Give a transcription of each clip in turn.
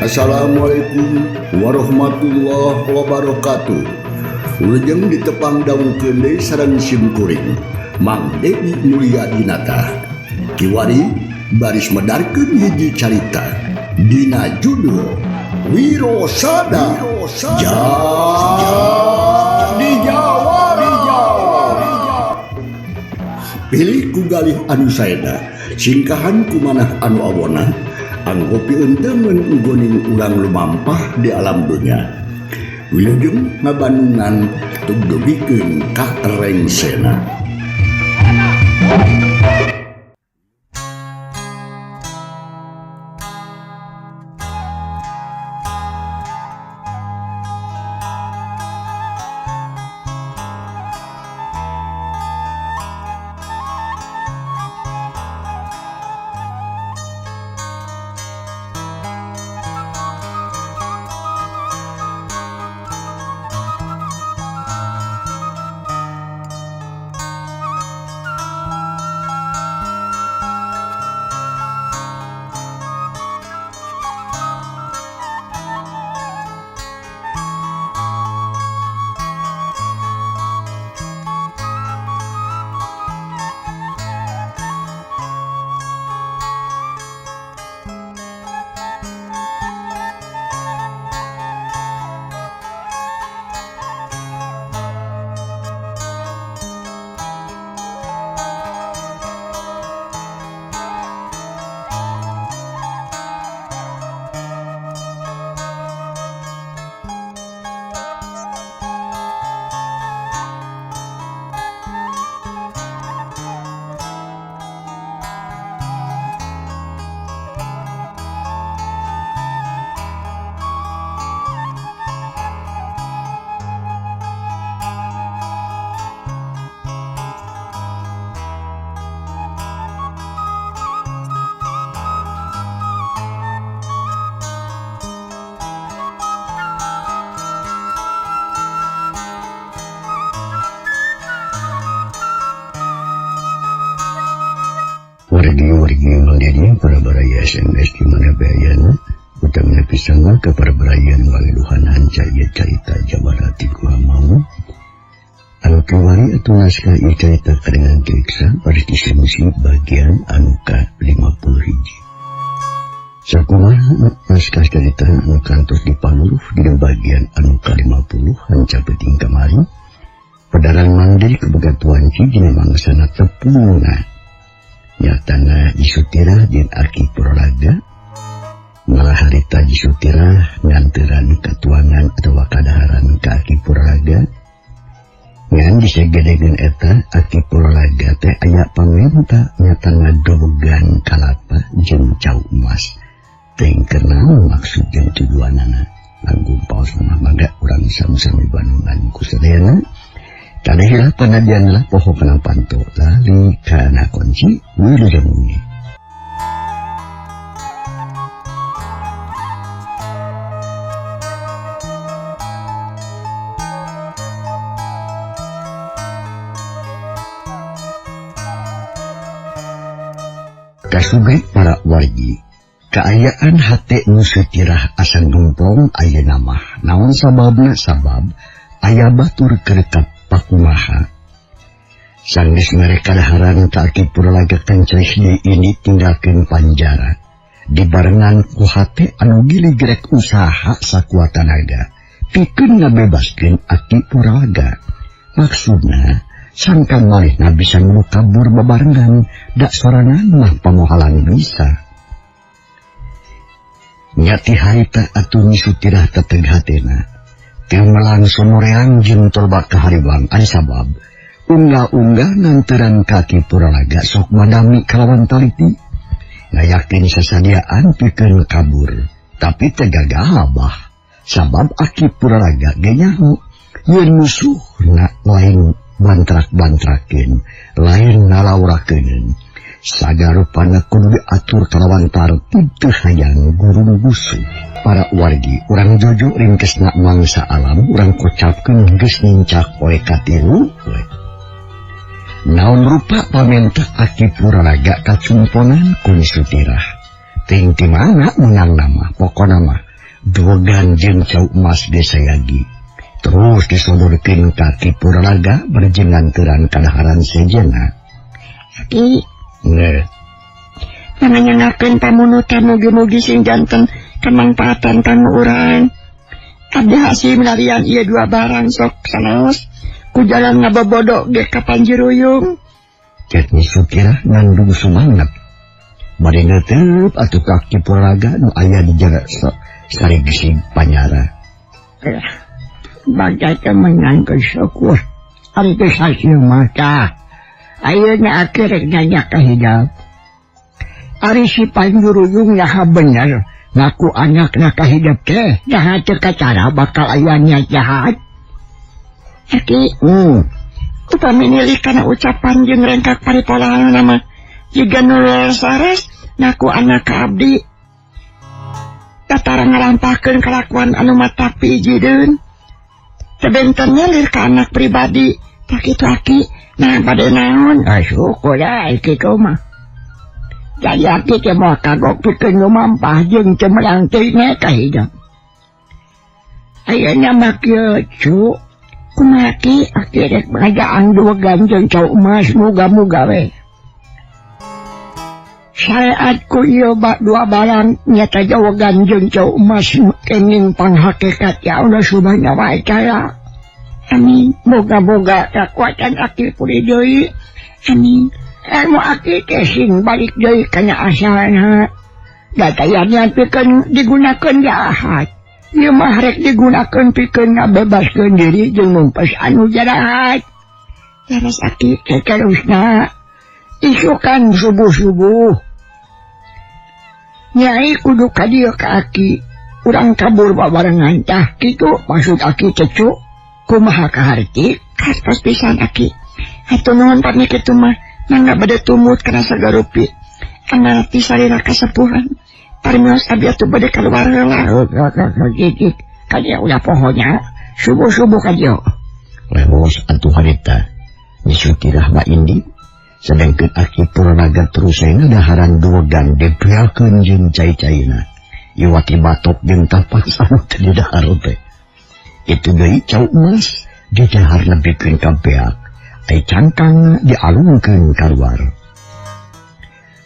Assalamualaikum warahmatullahi wabarakatuh. Wilujeng ditepang dawuhkeun deui sareng sim kuring Mang Dedi Mulyadinata. Kiwari baris medarkeun hiji carita dina judul Wirosada Jadi Jawara. Pilih ku galih anu saeda, singkahan ku manah anu awona, anggo pieunteumeun nggoning urang lumampah di alam dunya. Wilujeng ngabandungan tugdugikeun ka rengsena. Wargi-wargi Mang Dedi para baraya SMS di mana bayana utamina pisan ke para baraya nu ngaliluhan hanca ieu carita Jawara ti Guha Maung anu kiwari atuh naskah ieu carita karengan Tiriksa baris distribusi bagian anu ka 50 hiji. Sakumaha naskah carita anu kantos dipaluruh dina bagian anu ka 50 hanca peuting kamari pedaran Mang Dedi kabegatuan dina mangsana tepungna nyatana Jisutirah jeung Aki Purwaraga malah harita Jisutirah nganteran katuangan atawa kadaharan ka Aki Purwaraga ngan disegedegeun eta Aki Purwaraga teh aya pamenta nyatana dobogan kalapa jeung cau emas teuing keur naon maksud jeung tujuanana langgung paos mah mangga urang sami-sami bandungan ku sadayana. Kadehlah panadianlah poho kana panto lali kana kunci wilujeng wengi. Kasugri para wargi, kaayaan hate nu sutirah asa gemplong ayeuna mah. Naon sababna? Sabab aya batur keur pakumaha. Sanggeus mere kadaharan ka Aki Purwaraga kancris deui ini tinggalkeun panjara. Dibarengan ku hate anu giligrek usaha sakuat tanaga pikeun ngabebaskeun Aki Purwaraga. Maksudna sangkan manehna bisa nu kabur babarengan dak sorangan mah pamohalang bisa. Nyati harita atuh Nyi Sutirah teteg hatena. Teu melang somoreang jeung tolba kahariwang ari sabab unggah-unggah nganteran ka Aki Purwaraga sok madami kalawan taliti ngayakin sasadiaan pikeun kabur tapi teu gagabah sabab Aki Purwaraga ge nyaho yeun musuhna lain bantrak-bantrakeun lain nalaurakeun sagarupana kudu diatur kalawan tartib teu hayang gurung gusuh. Para wargi urang jojo ringkesna mangsa alam urang kocapkeun geus nincak poe katilu we. Naon rupa pamenta Aki Purwaraga kacumponan ku Nyi Sutirah. Ting ti mana menang nama pokona mah duwegan jeung cau emas ge sayagi. Terus disodorkeun ka Ki Puralaga bari jeung nganteran kadaharan sejenna. Ki nge nanganyangakeun pamunutan mugi-mugi sing janten kamangpaatan kanggo urang. Abdi hasil milarian ieu dua barang sok sanaos ku jalan ngabobodo ge ka Panjiruyung. Cek Nyi Sutirah ngandung sumanget. Bari neuteup atuh ka Ki Puralaga nu aya di jero sarigisig panyara. Bagay ka menang kesyukur. Ari geus hasil mah tah. Ayeuna aki rek nanya ka hidap. Ari si Panjuruyung naha bener ngaku anakna ka hidap teh naha teu kacara bakal aya niat jahat. Aki, upami nilih kana ucapan jeung rengkak paripolahanna mah jiga nu sares ngaku anak ka abdi. Tatara ngalampahkeun kalakuan anu matak piijideun. Teu benten nyelir ka anak pribadi. Tak kitu aki, nah bade naon? Ah, syukur ah, kitu mah. Jadi aki teh moal kagok pikeun lumampah jeung teu melang teuing ka hidep. Ayeuna mah kieu, cu. Kumaha ki? Aki rek ngajaan duwegan jeung cau emas muga-muga we. Syariat ku ieu dua barang nyata jawagan jeung cau emas kenging panghakikat ya Allah subhanahu wa taala. Amin. Moga-moga kakuatan aki pulih deui. Amin. Ilmu aki teh sing balik deui kana asalna. Da tayana pikeun digunakeun jahat. Ieu mah rek digunakeun pikeun ngabebaskeun diri jeung numpes anu jahat. Leres aki terusna. Isukan subuh-subuh. Nyai kudu ka dieu ka aki. Urang kabur babarengan tah kitu maksud aki teh cu. Kumaha kaharti? Kartos pisan aki. Hatur nuhun pami kitu mah mangga bade tumut kana sagarupi. Angarti salira kasepuhan. Parmios abdi atuh bade kaluar heula. Ka dieu ulah pohonya. Subuh-subuh ka dieu. Lewos atuh harita. Nyi Sutirah mah indi. Sedangkan Aki Puralaga terus ngadaharan duwegan dibeakeun jeung cai-caina. Iwati batok jeung tapak anu teu didahar teh. Itu deui cau emas didahar nepikeun ka beak. Ai cangkang dialungkeun kaluar.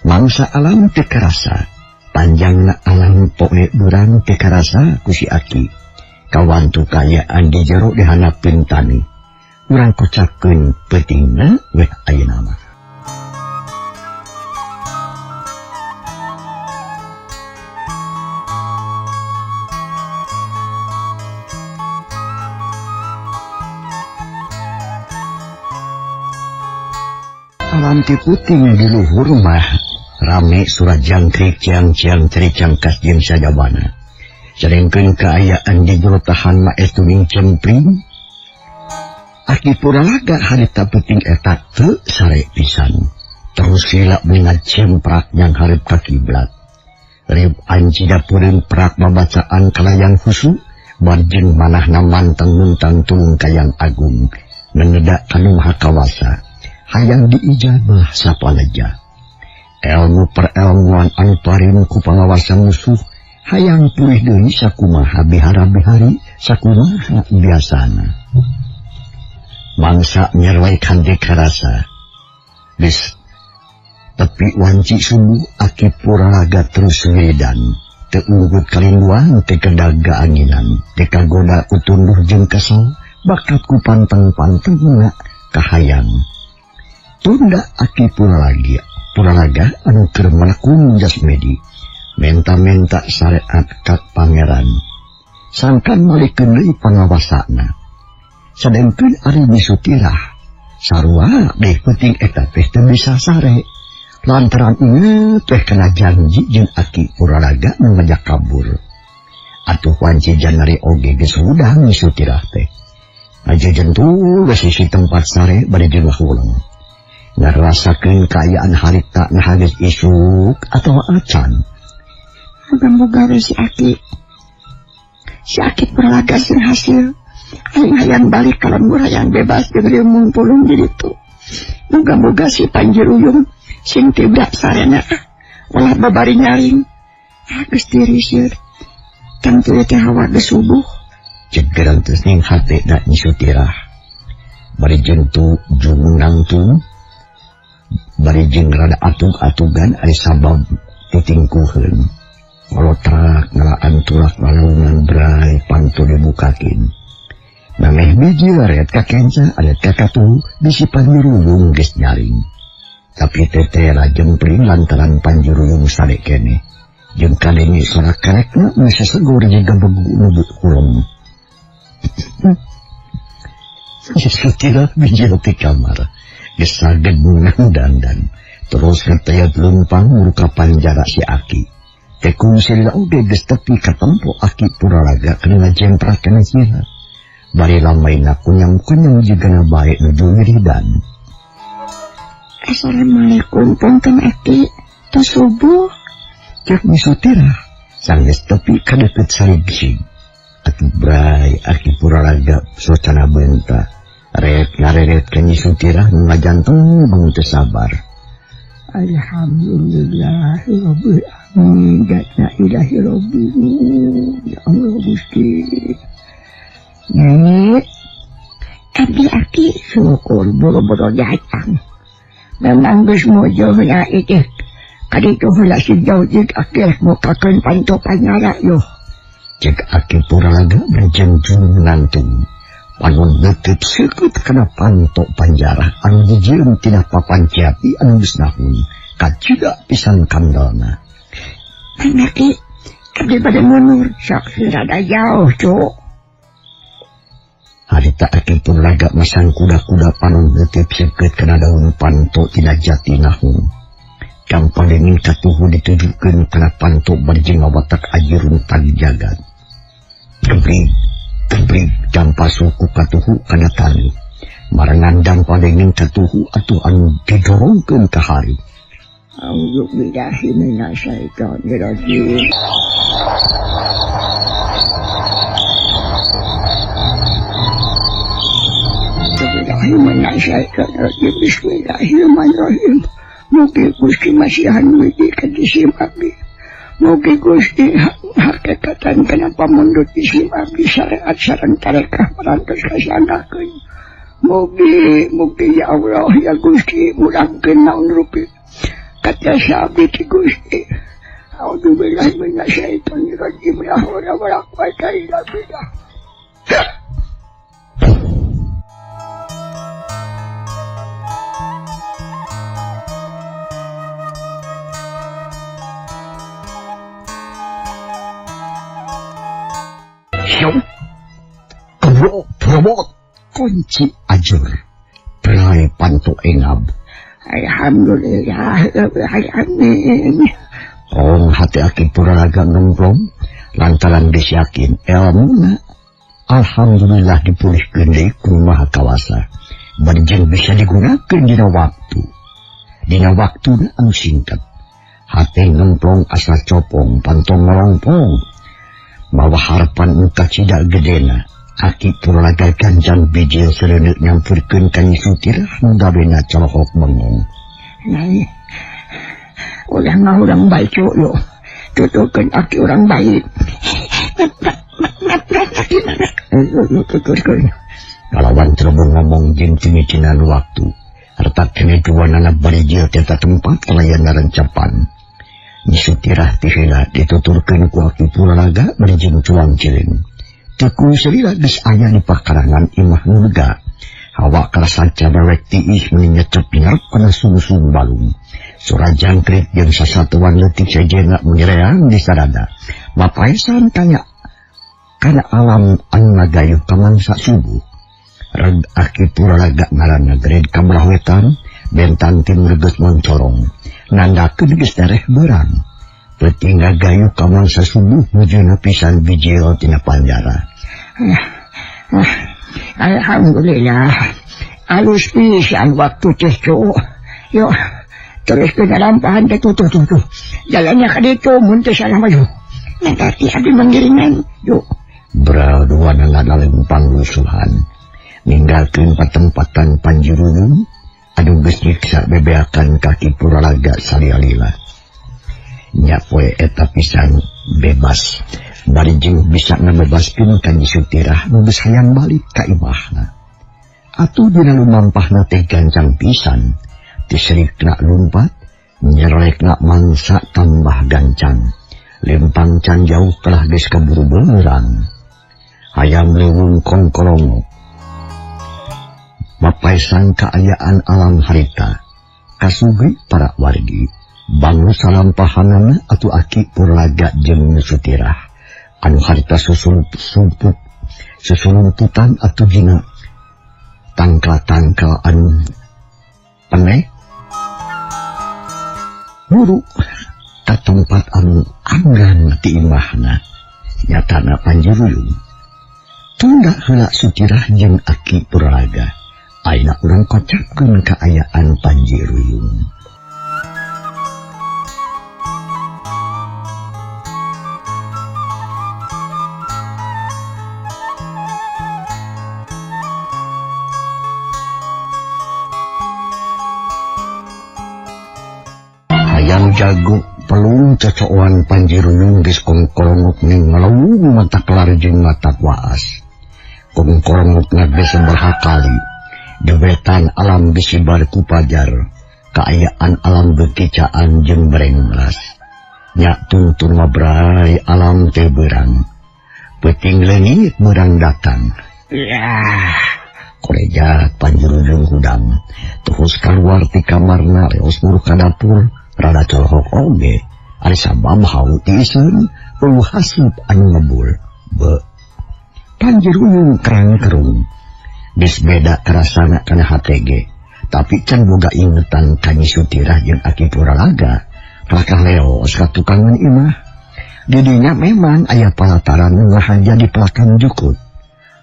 Mangsa alam teu karasa, panjangna alam poe beurang teu karasa ku si Aki. Kawantu kaayaan di jero dihanapeun tani. Urang kocapkeun peutingna weh ayeuna mah. Alam ti puting di luhur mah rame surat jangkrik ciang-ciang cangkas jeung sajabana. Sedengkeun kaayaan di jero tahan mah etuning cempring. Aki Puralaga harita puting eta teu sare pisan. Terus lila menga cemprak yang hareup ka kiblat. Rib anci dapureun prak babacaan kalayan husu barjeng manahna manteng-muntang tulung kayang agung nengedak kanu maha kawasa. Hayang diijabah sapaleja. Elmu perelmuan anu parim ku pangawasan musuh hayang pulih deui sakumaha bihara-bihari sakumaha biasana. Mangsa nyerwai kande karasa. Geus tepi wanci subuh Aki Puralaga terus wiridan. Teu unggut kalinduan teu kedaga anginan, teu kagoda ku tunduh jeung kesel, bakat ku panteng-pantengna kahayang. Tunda Aki Puralaga anu keur melekung jasmedi menta-menta syariat ka pangeran sangkan malikeun deui pangawasana. Sadengkeun ari Nyi Sutirah sarua deh penting eta teh teu bisa sare lantaran inget teh kana janji jeung Aki Puralaga nu ngajak kabur. Atuh wanci janari oge geus hudang Nyi Sutirah teh ngajejentul we sisi tempat sare bari jeung huleng. Ngarasakeun kaayaan harita nah geus isuk atawa acan. Moga-moga we si Aki. Si Aki Puralaga sing hasil. Aing hayang balik ka lembur hayang bebas jeung riung pulung di ditu. Moga-moga si Panjiruyung sing tibrak sarena ulah babari nyaring. Geus tiris tangtu teh hawa geus subuh. Cek gerantes ning hate da Nyi Sutirah. Bari jeung tu jungnangtung bari jeung rada atug-atugan ari sabab titingkuheun. Kolotrak ngalaan tulak lalungan brai panto dibukakin. Mameh biji waret ka kenca adat ka katuhu bisi Panjuruyung geus nyaring. Tapi teteh jempling lantaran Panjuruyung sare keneh. Jeung kadenge sora kerekna nu sasegur jiga begu nu kulem. Sutirah bijil ti kamar. Geus saged nang dandan. Terus katayat lumpang muka panjara si Aki. Tekung sila oge geus tepi katempo Aki Puralaga kana jemprak kana sila. Bari lamaina kunyam-kunyam jigana bae nuju wiridan. Assalamualaikum punten Aki, tos subuh. Cek Nyi Sutirah sanggeus tepi ka deukeut sarigsig. Atuh bray Aki Puralaga socana beunta. Rek ngareret ka Nyi Sutirah nu ngajanteng bangun teu sabar. Alhamdulillahirabbil alamin. La ilaha illallah. Ya Allah Gusti. Nenek, abdi Aki syukur boro-boro datang. Memang geus mojo heula ieu. Kaditu heula si jauh jeung Aki rek mukakeun panto panyara yo. Cek Aki Puralaga berjeng nangtung. Panon leuteut seukeut kana panto panjara anu dijieun tina papan jati anu geus nahun. Kacida pisan kandalna. Aki, abdi bade mundur sok rada jauh, Cuk. Harita Aki Puralaga masang kuda-kuda panon leuteut seukeut kana daun panto tina jati nahun. Kampalengin katuhu ditujukeun kana panto bari jeung ngawatak ajurun tali jagat. Gebrig, gebrig dampa suku katuhu kana tali. Marengan dampalengin katuhu atuh anu didorongkeun ka hareup. Auzubillahi minasyaitonirrajim. Bismillahirrahmanirrahim. Bismillahirrahmanirrahim. Mugi Gusti masihan wiji ka jisim abdi. Mugi Gusti hakikatan kana pamundut jisim abdi syariat sareng tarekah parantos kasanggakeun. Mugi mugi ya Allah ya Gusti mulangkeun naon rupi katiasa abdi ti Gusti. A'udzubillahi minasyaitonirrajim. La haula wala quwata illa billah. Syok, kebrok, probot, kunci ajur, perai panto engab. Alhamdulillah, alamin. Rong hati Aki Puralaga ngemplong, lantaran geus yakin elmuna. Alhamdulillah dipulihkeun deui ku Maha Kawasa. Bari jeung bisa digunakeun dina waktu. Dina waktuna anu singkat. Hate ngemplong asa copong, panto ngolongpong. Mawa harapan engka cida gedena. Aki Puralaga ganjang bijil seureuneuh nyampurkeun ka Nyi Sutirah nu gawena colohok bengong. Nai, urang mah urang baik yo. Tuturkeun Aki urang baik. Tuturkeun. Kalawan ceroboh ngomong jeung cimicinan waktu. Harta kene duanana barijil teh tempat kalayan narencapan. Nyi Sutirah ti heula dituturkeun ku Aki Puralaga bari jeung cuang ciling. Teu salila geus aya di pakarangan imah nu lega. Hawa karasa dewek tiis meuni nyecep ngarep kana sungsung balung. Sora jangkrik jeung sasatuan leutik sejenna munyereang di sarada. Mapaesan kanya kana alam anu ngagayuh ka mangsa subuh. Reg Aki Puralaga ngaranna gred ka belah wetan, bentan timur geus moncorong. Nandakeun geus dareh beurang. Peuting ngagayuh ka mangsa subuh mujuna pisan bijil tina panjara. Alhamdulillah. Alus pisan waktu teh cuk. Yo, terus ke lampahan teh tuh tuh tuh. Jalannya ka ditu mun teu salah mah yo. Nanti abdi manggiringan yo. Bral duanana lalempang lusuhan. Ninggalkeun patempatan Panjuruyung anu geus nyiksa bebeakan kaki Puralaga salialila. Nya poe eta pisan bebas. Bari jeung bisa ngabebaskeun ka Nyi Sutirah nu geus hayang balik ka imahna. Atuh dina lumampahna teh gancang pisan. Tiserikna lumpat, nyerelekna mangsa tambah gancang. Lempang can jauh telah geus kaburu beurang. Hayam leuweung kongkolongok. Mapaisan kaayaan alam harita. Kasugi para wargi. Bangun salampahanana atuh Aki Purlaga jeung Nyi Sutirah. Anu harita susulumputan atuh dina tangkal-tangkal anu peneh. Buru ka tempat anu anggan ti imahna. Nyatana Panjiruyung. Tunda heula Sutirah jeung Aki Purlaga. Ayeuna urang kocapkeun kaayaan Panjiruyung. Hayam jago pelung cocokan Panjiruyung geus kongkolongok ning ngalewung mata kelar jeung mata waas. Kongkolongokna geus sabaraha kali. Gebetan alam geus sibar ku pajar. Kaayaan alam bekicaan jeung brenglas. Nya tuntun mabrai alam teh beurang. Peuting leungit beurang datang. Yah, korejat Panjiruyung hudang. Terus keluar ti kamarna leos buru ka dapur. Rada colhok oge, ari sabab hawu tiiseun, eueuh haseup anu ngebul. Be. Panjiruyung kerang kerung. Geus beda karasana kana hate ge, tapi can boga ingetan ka Nyi Sutirah jeung Aki Puralaga. Kalakah leos ka tukangan imah. Di dinya memang aya palataran nu ngahaja di pelakan jukut.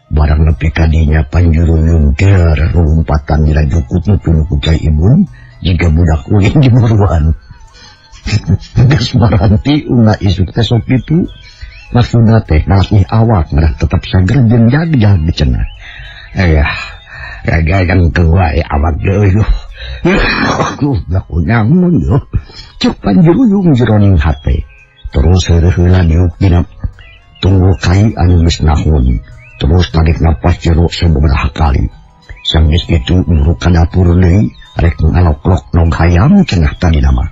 Barang nepi ka dinya Panjiruyung ger rumpatan dina jukut nu pinuh ku cai ibun. Jika budak ulin di buruan. Geus maranti unga isuk teh sok kitu. Maksudna teh ngalatih awak ngarah tetep sager jeung jag-jag cenah. Ayah, raga jangkeung wae awak deui yuh. Aduh, laku nyamun yuh. Cuk Panjiruyung jeroning hate. Terus heureuh diuk dina tunggu kai anu geus nahun. Terus tarik napas jero sababaraha kali. Sanggeus kitu muru ka dapur deui. Rek ngaloklok nog hayam cenah tadi nama.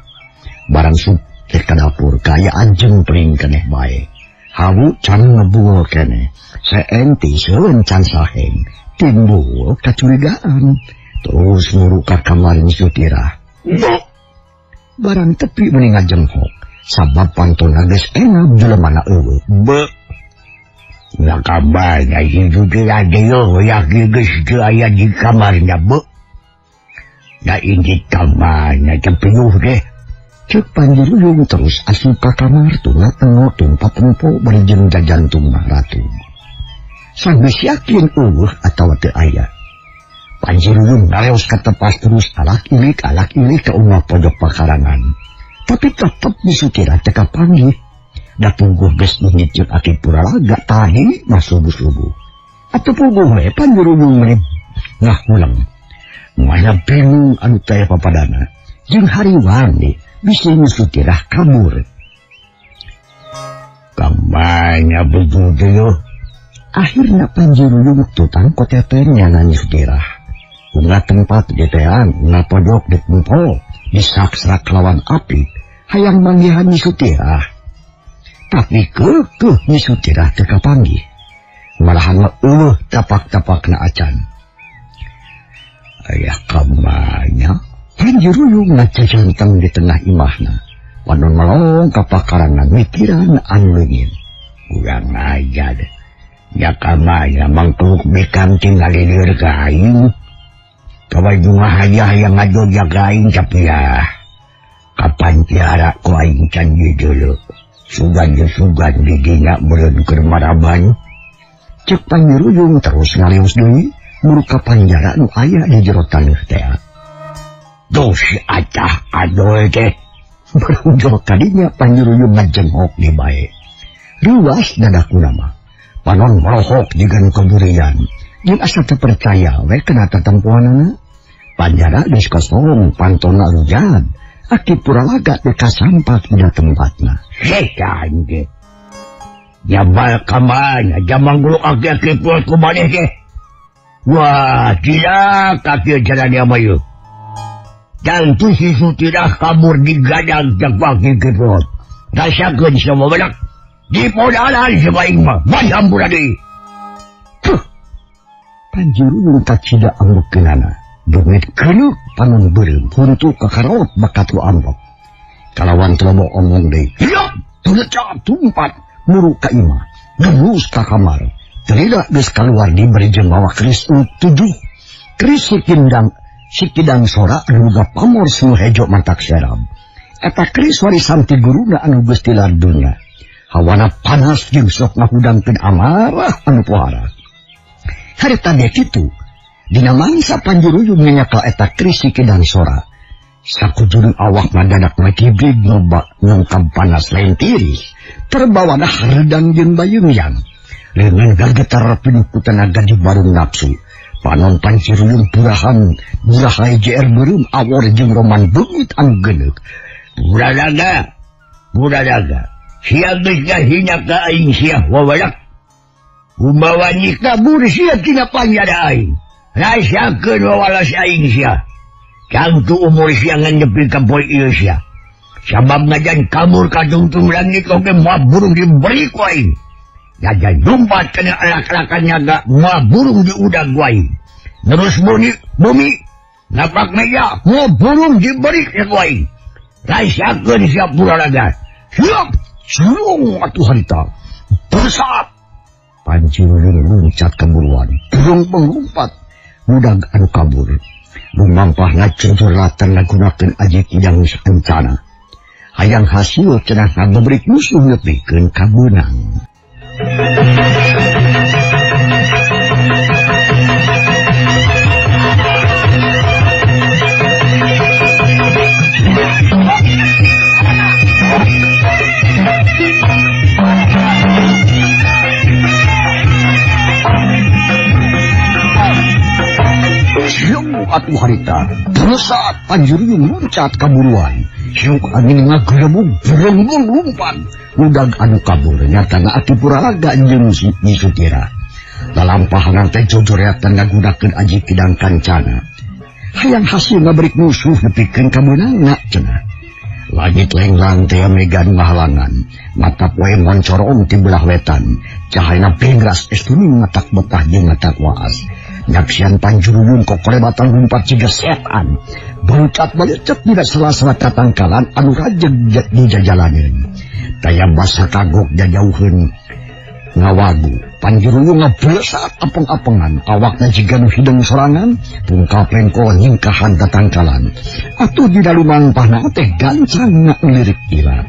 Barang sup rek ka dapur kaya anjing pring keneh bae. Hawu can ngebul keneh. Seen tiseun can saheng. Timbul kacurigaan. Terus muru ka kamar Nyi Sutirah. Barang tepi meni ngajenghok. Sabab pantona geus engap jelemana eueuh. Be. Nya kabarnya si Sutirah teh yakin geus teu aya di kamarnya be. Da injit kamarnya tepiuh deh. Cek Panjiruyung terus asup ka kamar tuna tengok tumpat tempo bari jeung jajantung ratu. Sanggeus yakin eueuh atawa teu aya. Panjiruyung ngaleos ka tepas terus alak ilik ka ungah pojok pakarangan. Tapi tetep Nyi Sutirah teu kapanggih. Da pungguh geus indit jeung Aki Puralaga tadi mah subuh-subuh. Atuh pungguh we Panjiruyung meni ngahulang. Mana bingung anu teh papadana. Jeung hariwang nih bisi Nyi Sutirah kabur. Kamanya begitu yo. Akhirna Panjiruyung tutang koteter nyana Nyi Sutirah. Unga tempat ditean, unga pojok dikumpul, disaksak lawan api, hayang manggihan Nyi Sutirah. Tapi kekeh Nyi Sutirah teu kapanggih. Malahan eueuh tapak-tapakna acan. Ayah kamanya Panjiruyung ngacacantang di tengah imahna. Panon melong ka pakarangan mikiran anu leungit. Urang aja deh. Nya kamanya mangkluk bikang tinggal lieur ka aing. Kawa ngahaja hayang ngajojak ka aing tapi ya. Kapan tiara ku aing can deuleu. Sugan jeung sugan di dinya meureun keur maraban. Cek Panjiruyung terus ngaleos deui. Muru ka panjara nu aya di jero taneuh teh. Duh si acah adoy teh. Berujol kadinya Panjiruyung ngajenghok di bae. Ruas dadakuna mah. Panon melohok jiga nu kaburian. Jeung asa teu percaya we kana tatempoanana. Panjara geus kosong, pantona rujad. Aki Puralaga teh kasampak dina tempatna. Setan ge. Jabal kamana jamang guluk aki-aki pulat ku maneh ge. Wah, tidak kaki jalan dia mayu. Dan tu si Sutirah kabur digadang jak aki pulat. Rasakeun semua benak. Di podalan sebaik mah, bahampura deui. Tuh. Panjuruyung kacida ambekeunana. Duit keuneuh panon beureum huntu kakarot bakat ku ambek. Kalawan telomo omong deui. Hiap, tulecap tumpat muru ka imah, geus ka kamar. Terida geus kaluar diberi jeung mawa keris tujuh. Keris sikidang sora anu boga pamor sinu hejo mantak serab. Eta keris warisan ti guruna anu geus tilar dunya. Hawana panas jeung sok ngahudangkeun amarah anu pohara. Harita ge kitu. Dina mangsa Panjuruyung nyanyakal eta keris sikidang sora. Sakujurung awak ngadadak ngagibrig loba nyungkab panas lain tiris. Terbawa dah redang jeung bayungyang. Leungeun gagetar pinuh ku tenaga di barung nafsu. Panon Panjuruyung burahan, burahai JR beureum awor jeung roman beungit anu geuneuk. Puralaga, Puralaga. Sia geus ngahina ka aing sia wawalak. Kumbawa ni kabur sia tina panjara aing. Rasakeun wawalas aing sia. Tangtu umur sia ngan nepi ka poe ieu sia. Sabab ngajan kabur ka tungtung langit oge moal burung diberi ku aing. Ngajan lumpat kana alak-alakan nyaga moal burung diudag ku aing. Nerus bumi napak meja moal burung diberi ku aing. Rasakeun sia Puralaga. Siap, sulung atuh harita. Bersat. Panjuruyung luncat keburuan. Burung mengumpat. Budak anu kabur. Lumampah ngacuratan ngagunakeun aji kidang sakencana. Hayang hasil cenah ngagebrik musuh nepikeun ka beunang. Atuh harita, bersat Panjuruyung luncat kaburuan. Siuk angin ngagerebug berembung lumpat. Udag anu kabur nyatana Aki Puralaga jeung Nyi Sutira. Lalampahan teh jojoreatan ngagunakeun aji kidang kancana. Hayang hasil ngabrik musuh nepikeun ka meunangna cenah. Langit lenglang teh mega nu ngahalangan. Mata poe moncorong ti belah wetan. Cahayana bengras estuning matak betah jeung matak waas. Nyaksian Panjuruyung kokolebatan lumpat jiga setan. Berucat balecet dina sela-sela katangkalan anu rajeg di jajalaneun. Taya basa kagok jajauheun ngawagu. Panjuruyung ngablesat apeng-apengan. Awakna jiga nu hideung sorangan. Pungkap lengkol nyingkahan tatangkalan. Atuh dina lumampahna teh gancang ngalirik kilat.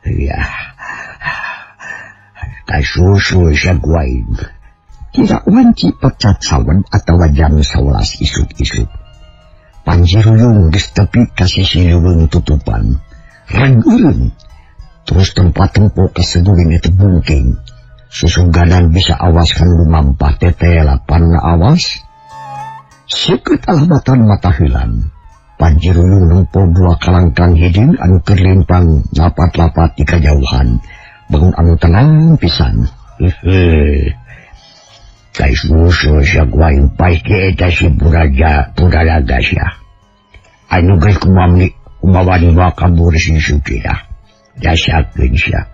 Ya. Kasusul saguain. Kira wanci pecat sawen atawa jam 11 isuk-isuk. Panjuruyung geus tepi ka sisi leuweung tutupan. Reg eureun. Terus tempat tempo kaseduling eta bungking. Susuganan bisa awas kan lumampah tetela panna awas. Seukeut alabatan mata heulan. Panjuruyung nempo dua kalangkang hideung anu keur limpang lapat-lapat di kajauhan. Bangun anu tenang pisan. Kaisusul saguain pasti eta si Puraja Puralaga sia. Anu geus kumamni kumawani wa kabur si Sutira. Dasakeun sia.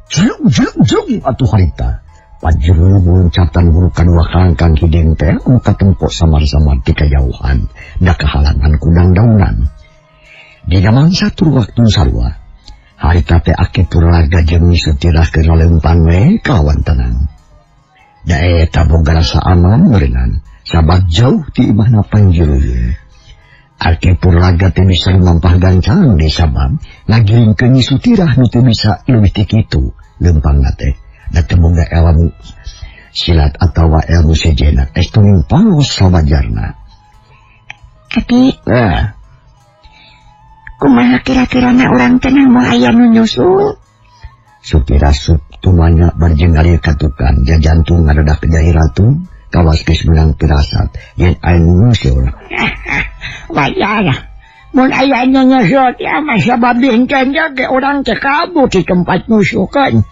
Jlung jlung jlung atuh harita. Panjuruyung loncatan buru kadua kalangkang hideung teh anu katempo samar-samar ti kajauhan da kahalangan ku dangdaunan. Dina mangsa tur waktu sarua. Harita teh Aki Puralaga jeung Nyi Sutirah keur ngaleumpang we kalawan tenang. Da eta boga rasa aman meureunnan sabab jauh ti imahna Panjuruyung. Aki Puralaga teh bisa lumampah gancang di sabab ngagiringkeun Nyi Sutirah nu teu bisa leuwih ti kitu leumpangna teh. Da teu boga ilmu silat atawa ilmu sejenna estu palos sawajarna. Aki, Kumaha kira-kirana urang teh moal aya nu nyusul? Sutira sup tumanya barjeng ngalir katukan jajantung ngaredak jahi ratu kawas geus meunang pirasat yen aya nu nyusul. Wajar. Mun aya nu nyusul teh mah sabab henteu ge urang teh kabur di tempat nyusukeun.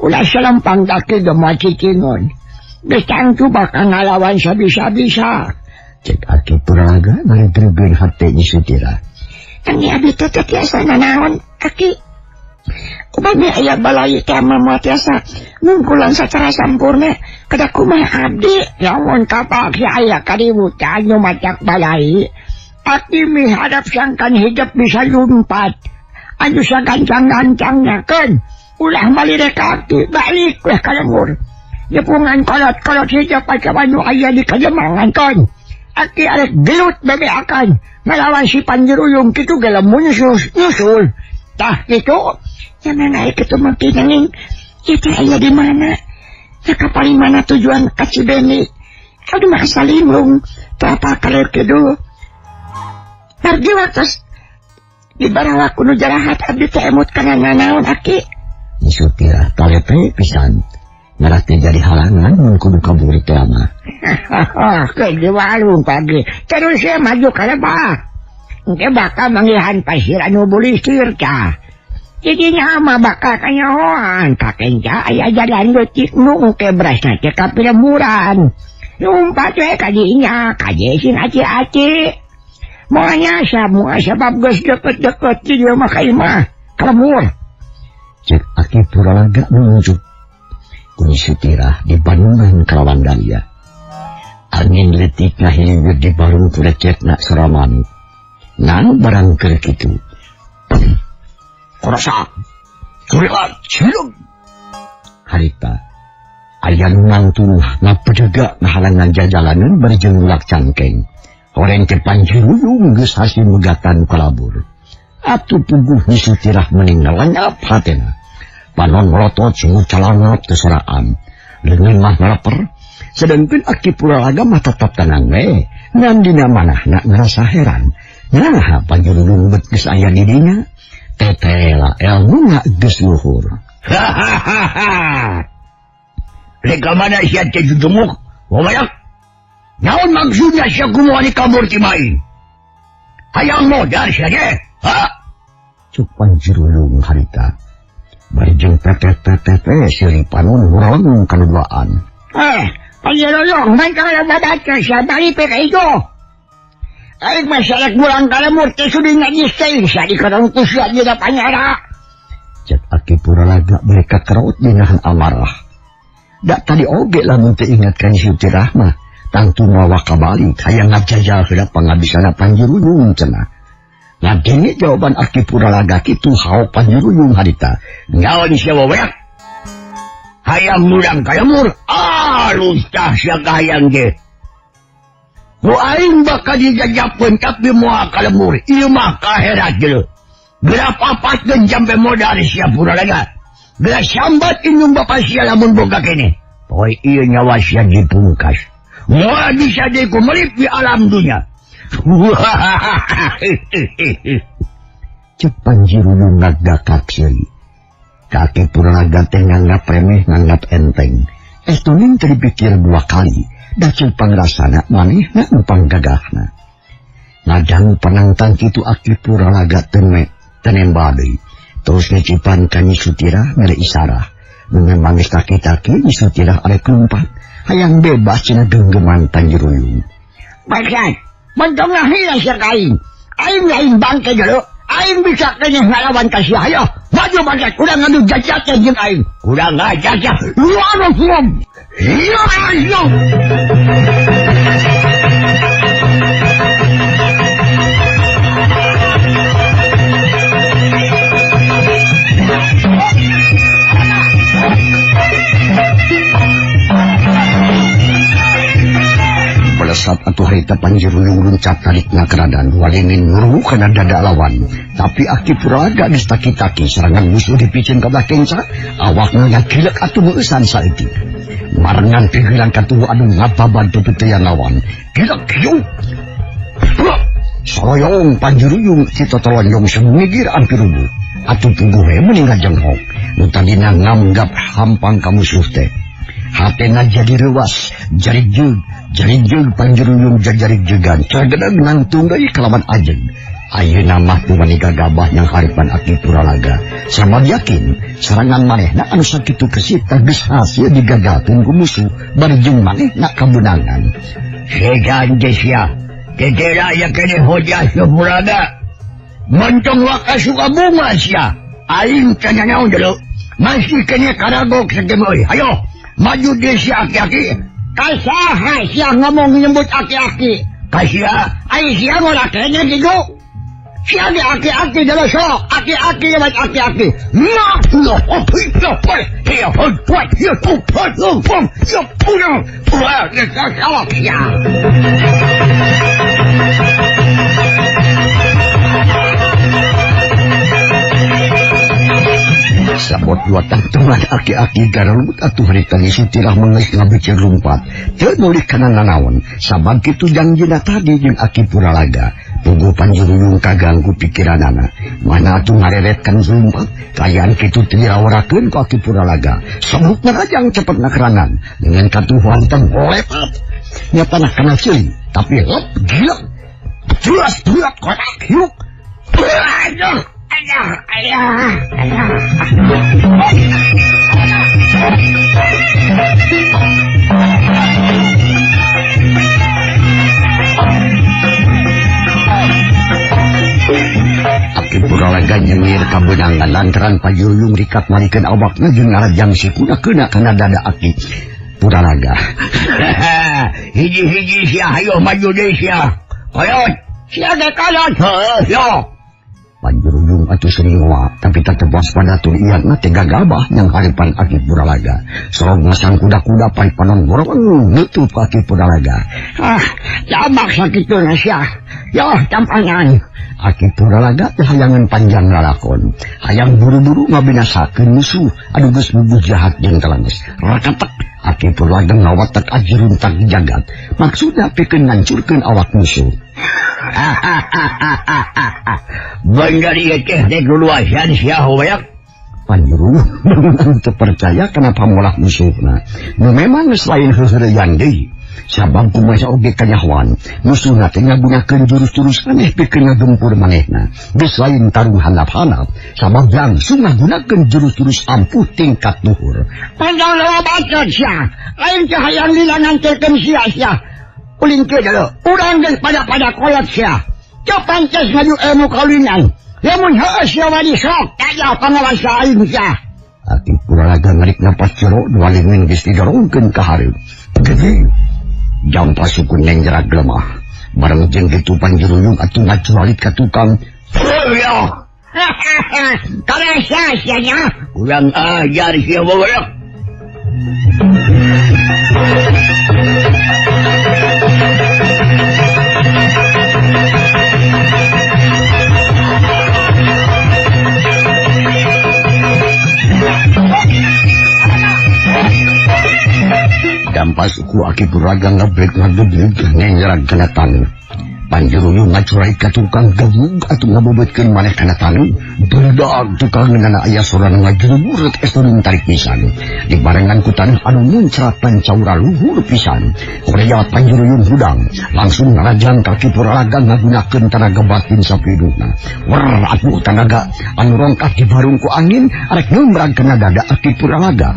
Ulah salempang daki gemoy cicingun. Geus tangtu bakal ngalawan sabisa-bisa. Cek Aki Puralaga ngaregreugeun hate Nyi Sutira. Ani abi teh tiasa nanaon Aki. Upami aya balai teh mah moal tiasa ngungkulan sacara sampurna kada kumaha abdi lamun kapaksa aya kaributan nu macak balai. Aki miharap sangkan hidup bisa lumpat. Anu sagancang-gancangna keun ulah malirek aki balik weh ka lembur. Nepungan kolot-kolot hidup atawa nu aya di kademangan keun. Aki arek gelut bebeakan ngalawan si Panjeruyung kitu ge lamun nyusul. Tah kitu nya mah kitu mah nanging ieu teh aya di mana? Ya ka paling mana tujuan ka Cibeni? Aduh mah asa linglung teu apa kaler kidul. Margi waktos di barawa kudu jarahat abdi teh emut kana nanaon Aki. Nyi Sutira talepe pisan. Ngarah teh jadi halangan mun kudu kabur teh mah. Ke di warung pagi. Terus saya maju ka lebah. Engke bakal manggihan pasir anu bulisir tah. Jadi mah bakal kanyahoan kakenca aya jalan leutik nu engke berasna teh ka pilemburan. Lumpat we ka dinya kaje sing aci-aci. Moal nyasa moal sabab geus deket-deket di dieu mah ka imah ka lembur. Cek Aki Puralaga nunjuk. Nyi Sutira di Bandungan kalawan daya. Angin letik ngahiliwir di barung kurecetna sora manuk. Nang barang keur kitu. Korasa. Kuriat cilug. Harita aya nu nangtung ngapedega ngahalangan jajalanan bari jeung ngulak cangkeng. Horeng teh Panjeruyung geus hasil megatan kalabur. Atuh puguh Nyi Sutirah meuning ngalenyap hatena. Panon melotot sungu calangot kesoraan. Leungeun mah ngalaper. Sedangkan Aki Puralaga mah tetap tenang we. Ngan dina manahna ngerasa heran. Nah, Panjeruyung bet geus aya di dinya. Tetela elmuna geus luhur. Hahaha. Rek ka mana sia teh jujumuk? Wawayak. Naon maksudna sia kumaha di kabur ti main? Hayang modar sia teh. Ha? Cuk Panjeruyung harita. Bari jeung tetet-tetet seuri panon hurang kaduaan. Panjeruyung man kana babaca sia bari pe ka ijo. Aing mah sarek bulang ka lemur teh sudi ngajis teh sia dikerong ku sia dina panyara. Cek Aki Puralaga bari kakraut dinahan amarah. Da tadi oge lamun teu ingat ka Nyi Sutirah mah tangtu mawa kabalik hayang ngajajal heula pangabisana Panjeruyung cenah. Ngadenge jawaban Aki Puralaga kitu haok Panjeruyung harita. Nyaon sia waweak? Hayang murang ka lemur, alus tah sia kahayang ge. Ku aing bakal dijajakeun tapi moal ka lemur, ieu mah kaherat geuleuh. Geura papatkeun jampe modal sia Puralaga. Geura sambat indung bapa sia lamun boga keneh. Poe ieu nyawa sia dipungkas. Moal bisa deui kumelip di alam dunya. Cek Panjeruyung ngagakak seuri. Ka Aki Puralaga teh nganggap remeh nganggap enteng. Estuning teu dipikir dua kali. Da ceuk pangrasana manehna nu panggagahna. Ngadang panangtang kitu Aki Puralaga teu nembal deui. Terus ngecipan ka Nyi Sutirah mere isarah. Mun mangis taki-taki Nyi Sutirah arek lumpat. Hayang bebas cenah genggeman Panjeruyung. Bangsat, mentong ngahina sia ka aing. Aing lain bangke jero. Aing bisa keneh ngalawan ka sia. Hayo, maju bangsat, urang ngadu jajak jeung aing. Urang ngajajak. Luar hukum. Iya, iya. Melesat atuh harita Panjeruyung luncat tarikna keradan walingin nguru kana dada lawan. Tapi Aki Puralaga geus taki-taki serangan musuh dipicen ka belah kenca, awakna ngagilek atuh meueusan saeutik. Marengan pigilan katuhu anu ngababan pepetian lawan. Gilek kieu. Soroyong Panjuruyung si totolonjong semungigir ampir rubuh. Atuh puguh we meni ngajenghok. Nu tadina nganggap hampang ka musuh teh. Hatena jadi reuas, jari jeug Panjuruyung jajari jegan. Cagedeg nangtung deui kalawan ajeg. Ayeuna mah teu wani gagabah yang harapan Aki Puralaga. Sabab yakin serangan manehna anu sakitu kesit teh geus hasil digagalkeun ku musuh bari jeung manehna kabeunangan. Segan teh sia. Tetera aya keneh hojah Puralaga. Montong waka suka bunga sia. Aing teh nanaon deuleu. Masih keneh karagok sakem euy. Hayo, maju deui sia aki-aki. Kasaha sia ngomong nyebut aki-aki? Ka sia, ai sia ngora keneh kitu. Sia ge aki-aki deuleu sok, aki-aki lewat aki-aki. Nah, lo, oh, lo, ya, ya, ya, pulang, pulang, ya. Sabot dua tangtungan aki-aki garalumut atuh harita sutirah mengeus ngabecir lumpat. Teu nulih kana nanaon, sabab kitu jangjina tadi jeung Aki Puralaga. Puguh Panjuruyung kaganggu pikiranana. Mana atuh ngareretkan lumpat, kaayaan kitu teu dirawarakeun ku Aki Puralaga. Sabuk ngarajang cepet nakerangan, dengan katuhuan tenggolepat. Nyatana kana ceuli, tapi lep gila. Jelas berat kotak hiuk. Aduh. Ayah, ayah, ayah. Aki Puralaga nyengir kabeunangan lantaran Panjuruyung rikat malikeun awakna jeung ngarajang sikuna keuna kana dada Aki Puralaga. Hiji-hiji sia hayo maju deui sia. Koyot, sia ge kolot. Heuh, yo. Panjuruyung atuh sering ngoa, tapi tetep waspada tur iatna teh gagabah yang harapan Aki Puralaga. Sorog ngasang kuda-kuda pai panon gorong nutup Aki Puralaga. Ah, jabak sakituna sia. Yo, campangan. Aki Puralaga teh hayangan panjang lalakon. Hayang buru-buru ngabinasakeun musuh anu geus bubuh jahat jeung telanges. Rakatek Aki Puralaga ngawatek ajruntak jagat. Maksudna pikeun ngancurkeun awak musuh. Bener ieu teh rek luluasan sia hoyak. Panjuruyung teu percaya kana pamolah musuhna. Nu memang geus lain heuheureyan deui. Sabab kumaha oge kanyahoan, musuhna teh ngagunakeun jurus-jurus aneh pikeun ngagempur manehna. Geus lain tarung handap-handap, sabab langsung ngagunakeun jurus-jurus ampuh tingkat luhur. Panjang loba bacot sia, lain teh hayang lila nganterkeun sia sia. Ulin kieu deuleu, urang geus pada-pada kolot sia. Teu pantes ngaju ilmu kaulinan. Lamun heueuh sia wani sok, aya pangawasa aing sia. Aki Puralaga ngarik napas jero, dua leungeun geus didorongkeun ka hareup. Gede. Jam pasukun nyenjerak lemah. Bareng jeung kitu Panjuruyung atuh ngacualit ka tukang. Yo. Karasa sia nya. Urang ajar sia bogoyok. Dampas ku Aki Puralaga ngebrek ngagedeg nyenjerak kana taneuh. Panjuruyung ngacurai ka tukang gebug atuh ngabobetkeun maneh kana taneuh. Beledag tukang ngeunana aya sorana ngajeruburet esturun tarik pisan. Dibarengan ku taneuh anu muncrat pancaura luhur pisan. Korea Panjuruyung hudang langsung ngarajang ka Aki Puralaga ngagunakeun tanaga batin sapiduna. Wer atuh tanaga anu rongkah dibarung ku angin arek ngembrag kana dada Aki Puralaga.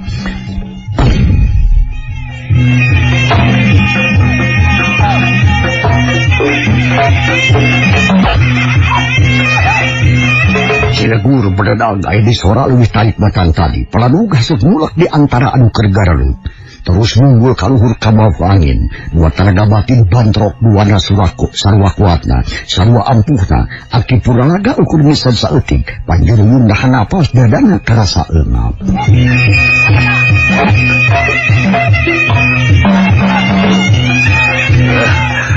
Silegur berdedag aya di sora leuwih tarik batan tadi. Peladug hasut mulak di antara anu keur garalut. Terus munggul kaluhur ka bawah angin. Dua tanaga batin bantrok duana suraku sarua kuatna, sarua ampuhna. Aki Puralaga ukur misal saeutik. Panjuruyung nahan napas dadana karasa eungap.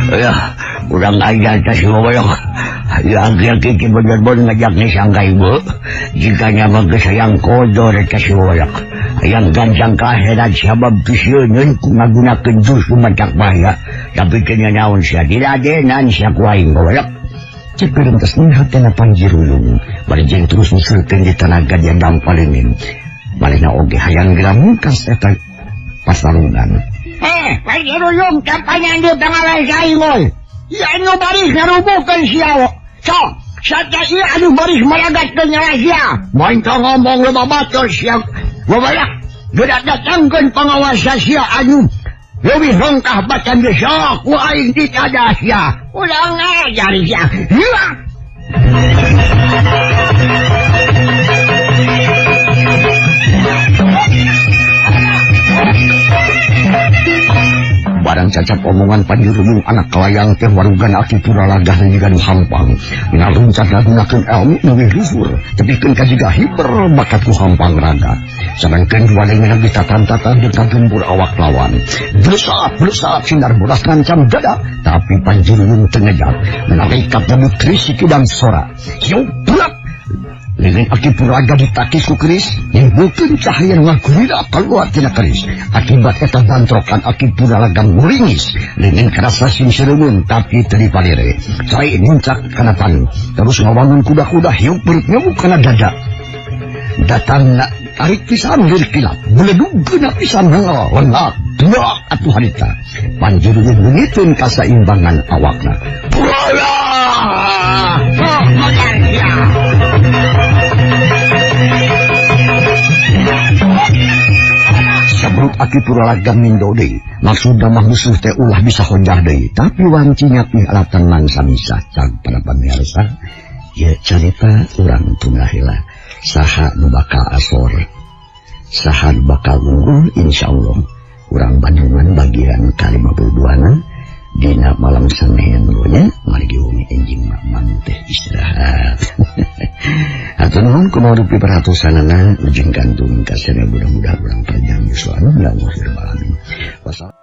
Ya, urang ajar teh si boboyok. Ya, aki-aki bener-bener ngajak nih sangka ibu. Jika nyamang ke sayang kodor teh si boboyok. Hayang gancang ka akhirat sabab kisieun ku ngagunakeun jurus lumacak bahaya. Tapi teu nanaon sia diladenan sia ku aing boboyok. Cek gerentes hatena Panjiruyung bari jeung terus nyusulkeun di tanaga dia dampalinin. Balina oge hayang geura mungkas eta pasarungan. Panjiruyung kampanye di pangawas aing oi. Ieu anu baris ngarubuhkeun sia. Sok, sata ieu anu baris malagatkeun nyawa sia. Montong ngomong loba batur sia. Babalak geura datangkeun pangawas sia anu leuwih rongkah bacan geus sok ku aing ditada sia. Ulang ajar sia. Hilang. Barang cacap omongan Panjiruyung anak kalayang teh warugan Aki Puralaga jiga nu hampang. Ngaluncat ngagunakeun ilmu leuwih luhur, tepikeun ka jiga hiber bakat ku hampang raga. Sadangkeun dua leungeun lagi tatan-tatan jeung kagembur awak lawan. Blesat-blesat sinar bodas ngancam dada, tapi Panjiruyung teu ngejat. Menarikat ngebut keris kidang sora. Hiu bulat. Leungeun Aki Puralaga ditakis ku keris, nimbulkeun cahaya nu ngagulira kaluar tina keris. Akibat eta bantrokan Aki Puralaga nguringis, leungeun karasa singseureumeun tapi teu dipalire. Cai nincak kana tanu, terus ngawangun kuda-kuda hiup beureup nyamuk kana dada. Datangna tarik pisan lir kilat, beledugkeun pisan hengel, lengak, duak atuh harita. Panjiruyung leungiteun kasaimbangan awakna. Purala! Oh, makan sia. Sabrut Aki Puralaga mindo deui. Maksudna mah musuh teh ulah bisa honjah deui, tapi wanci nyapih alatan mangsa misah cag para pamirsa. Ieu carita urang tunggah heula. Saha nu bakal asor, saha nu bakal unggul, insyaallah urang Bandungan bagian ka-52 dina malam Senin nya margi wengi enjing mamang teh istirahat. Hatur nuhun kumaha rupi perhatosanana ujung kantun kasana mudah-mudahan urang panjang yuswa anu lahir alamin. Wassalam.